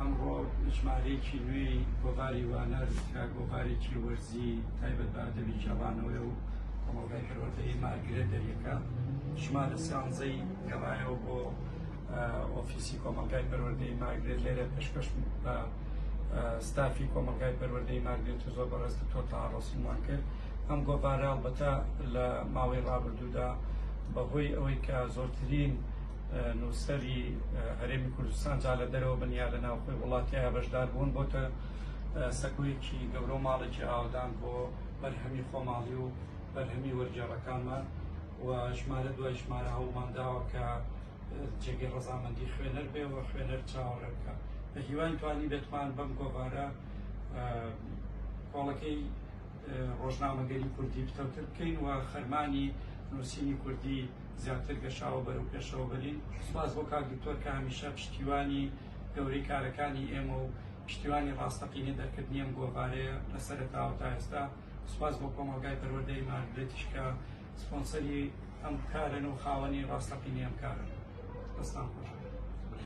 ئەمڕۆ ژمارەیەکی نوێی گۆڤاری وانەر کە گۆڤارێکی وەرزی تایبەت بە ئەدەبی گێڕانەوەیە و کۆمەڵگای پەروەردەیی مارگرێت دەریەکە ژمارە سیانزەی گەڕایەوە بۆ ئۆفیسی کۆمەڵگای پەروەردەی مارگرێت لێرە پێشکەش بە ستافی کۆمەڵگای پەروەردەی مارگرێت و زۆر بەڕێز دکتۆر تەها ڕەسوڵمان کرد. ئەم گۆڤارە ئەڵبەتە لە ماوەی ڕابردوودا بەهۆی ئەوەی کە زۆرترین نووسەری هەرێمی کوردستان جا لە دەرەوە بن یا لە ناوخۆی وڵاتیایە بەشدار بوون بۆتە سەکۆیەکی گەورە و ماڵێکی ئاوەدان بۆ بەرهەمی خۆماڵی و بەرهەمی وەرگێڕەکانمان و ژمارە دوای ژمارە هەوڵمان داوە کە جێگەی ڕەزامەندی خوێنەر بێ و خوێنەر چاوەڕێ بکە. بە هیواین توانی بێتمان بەم گۆڤارە کۆڵەکەی ڕۆژنامەگەری کوردی پتەوتر بکەین و خەرمانی نووسینی کوردی زیاتر گەشاوە بەرەو پێشەوە بەرین. سوپاس بۆ کاک دکتۆر کە هەمیشە پشتیوانی گەورەی کارەکانی ئێمە و پشتیوانی ڕاستەقینەی دەرکردنی ئەم گۆڤارەیە لە سەرەتاوە تا ئێستا. سوپاس بۆ کۆمەڵگای پەروەردەی مارگرێتیش کە سپۆنسەری ئەم کارەن و خاوەنی ڕاستەقینەی ئەم کارەن. دەستان خۆش بێت.